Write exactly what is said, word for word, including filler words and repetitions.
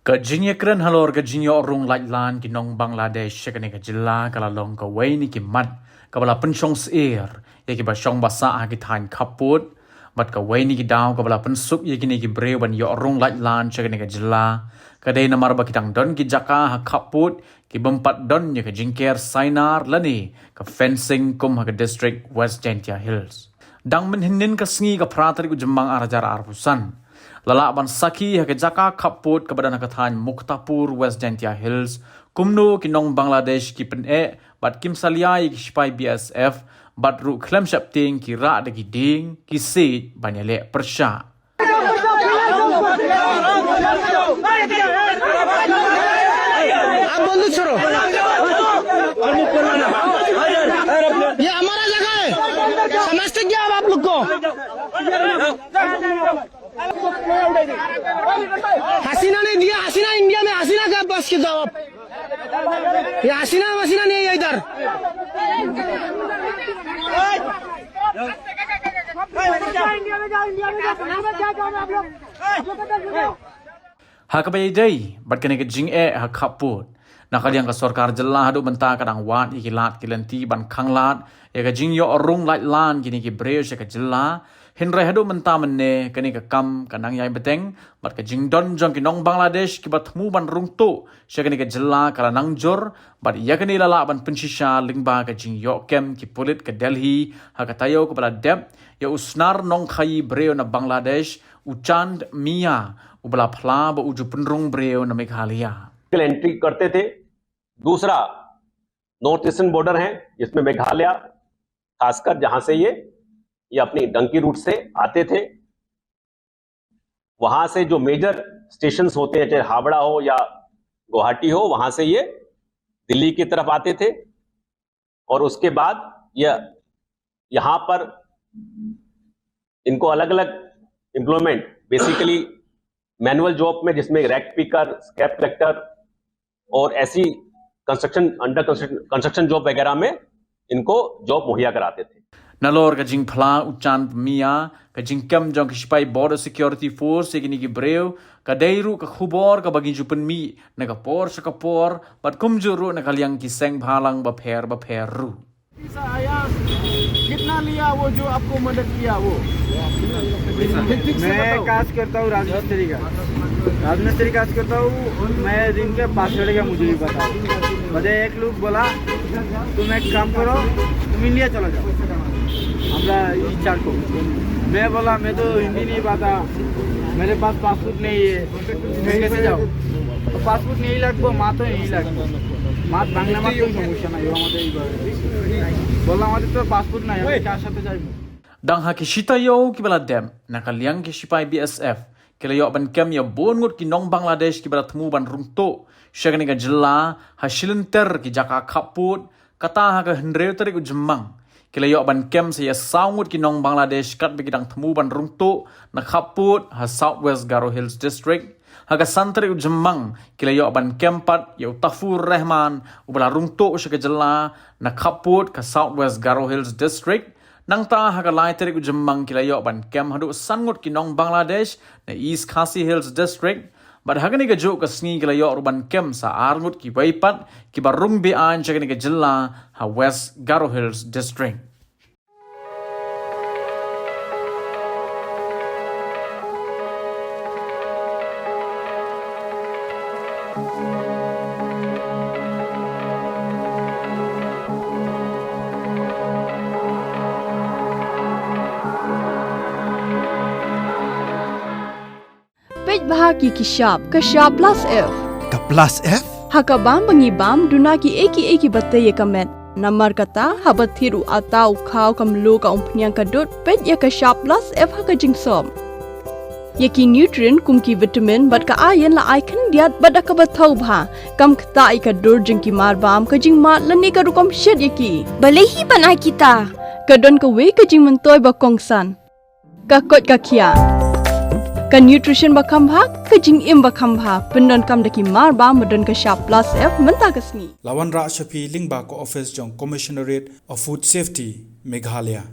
Ka jingïakren halor ka jingïoh rung laitlan ki nong Bangladesh sha kane ka jylla ka la long kawei na ki mat kaba la pynshong syier ïa kiba shong ba sah ha ki thaiñ khappud, bad kawei na ki daw kaba la pynsuk ïa kine ki briew ban ïoh rung laitlan sha kane ka jylla ka dei namar ba ki dang don ki jaka ha khappud ki bym pat don ïa ka jingker sainar lane ka fencing kum ha ka district West Jaintia Hills. Dang mynhynnin ka sngi ka phra tarik u Jymmang ar hajar arphew san, la lah ban sakhi ha ka jaka khappud kaba don ha ka thaiñ Muktapur, West Jaintia Hills, kumno ki nong Bangladesh ki pyneh bad kim salia ïa ki shipai B S F, bad ruh khlem sheptieng ki rah da ki dieng, ki siej ban ïaleh pyrshah. आप बंदूक छोड़ो। ये हमारा जगह है। समझते क्या अब आप लोग को? हसीना ने दिया, हसीना इंडिया में, हसीना का बस के जाओ आप। ये हसीना वसीना नहीं है इधर। Ha kaba ïadei bad kane ka jingeh ha khappud, na ka liang ka sorkar jylla haduh mynta ka dang wad ïa ki lad ki lynti ban khanglad ïa ka jingïoh rung laitlan kine ki briew sha ka jylla. Hynrei haduh mynta mynne kane ka kam ka nang ïai bteng bad ka jingdon jong ki nong Bangladesh kiba thmu ban rung tuh sha kane ka jylla ka la nang jur, bad ïa kane la lah ban pynshisha lyngba ka jingïoh kem ki pulit ka Delhi ha ka taïew kaba la dep ïa u snar nongkhaïi briew na Bangladesh, u Chand Mia, uba la phla ba u ju pynrung briew na Meghalaya. एंट्री करते थे। दूसरा, नॉर्थ ईस्टर्न बॉर्डर है, जिसमें मेघालय, खासकर जहां से ये ये अपनी डंकी रूट से आते थे। वहां से जो मेजर स्टेशंस होते हैं, चाहे हावड़ा हो या गुवाहाटी हो, वहां से ये दिल्ली की तरफ आते थे। और उसके बाद ये यहां पर इनको अलग अलग एम्प्लॉयमेंट, बेसिकली मैनुअल जॉब में, जिसमें रैक पिकर, स्क्रैप कलेक्टर और ऐसी कंस्ट्रक्शन, अंडर कंस्ट्रक्शन जॉब वगैरह में इनको जॉब मुहैया कराते थे। Nalor ka jingphla u Chand Mia, ka jingkem jong ki shipai Border Security Force ïa kine ki briew ka dei ruh ka khubor kaba ngi ju pynmih na ka por sha ka por, bad kumjuh ruh na ka liang ki seng bhalang bapher bapher ruh. पैसा आया, कितना लिया वो जो आपको मदद किया वो? ठीक से मैं बताओ। काज करता हूँ राजमिस्त्री का। राजमिस्त्री काज करता हूँ। मैं दिन के पाँच सौ टका मजूरी पाता हूँ। मुझे एक लोग बोला, तुम एक काम करो, तुम इंडिया चला जाओ। আমরা এই চার। मैं बोला, मैं तो हिंदी नहीं पाता, मेरे पास पासपोर्ट नहीं है, मैं कैसे जाऊँ? তো পাসপোর্ট নিয়েই লাগবো, মা তো নিয়েই লাগবো। মা বাংলা মাধ্যম সমস্যা নাই, ও আমাদের এইভাবে। বললাম, আমাদের তো পাসপোর্ট নাই, আমি কার সাথে যাইবো? Dang ha ki shi taïew kiba la dep, na ka liang ki shipai B S F ki la ïoh ban kem ïa bun ngut ki nong Bangladesh kiba la thmu ban rung tuh sha kane ka jylla ha shilynter ki jaka khappud, kata ha ka hynriew tarik u Jymmang ki la ïoh ban kem sa ïa saw ngut ki nong Bangladesh katba ki dang thmu ban rung tuh na khappud ha South West Garo Hills District. Ha ka san tarik u Jymmang ki la ïoh ban kem pat ïa u Tafur Rahman uba la rung tuh sha ka jylla na khappud ka South West Garo Hills District. Nangta ha ka lai tarik u Jymmang ki la ïoh ban kem haduh san ngut ki nong Bangladesh na East Khasi Hills District. Bad ha kane kajuh ka sngi ki la ïoh ruh ban kem sa ar ngut kiwei pat kiba rung be-aiñ sha kane ka jylla ha West Garo Hills District. Peit bha ki ki shap, ka shap plus F. Ka plus F? Ha ka bam ba ngi bam duna kiei kiei kiba tei ïa ka met. Namar kata haba thied u atta u khaw ka mluh ka umphniang ka dud, peit ïa ka shap plus F ha ka jingsop. Ïa ki nutrient kum ki vitamin bad ka iron la ai khyndiat bad da kaba thaw bha. Kam ktah ïa ka dur jong ki mar bam, ka jingmad lane ka rukom shet ïa ki. Balei hi ban ai kita? Ka don kawei ka jingmyntoi ba kongsan. Ka koit ka khiah. Ka nutrition ba kham bha, ka jingim ba kham bha, pyndonkam da ki mar bam ba don ka shap plus F mynta ka sngi. La wanrah sha phi lyngba ka ophis jong Commissionerate of Food Safety, Meghalaya.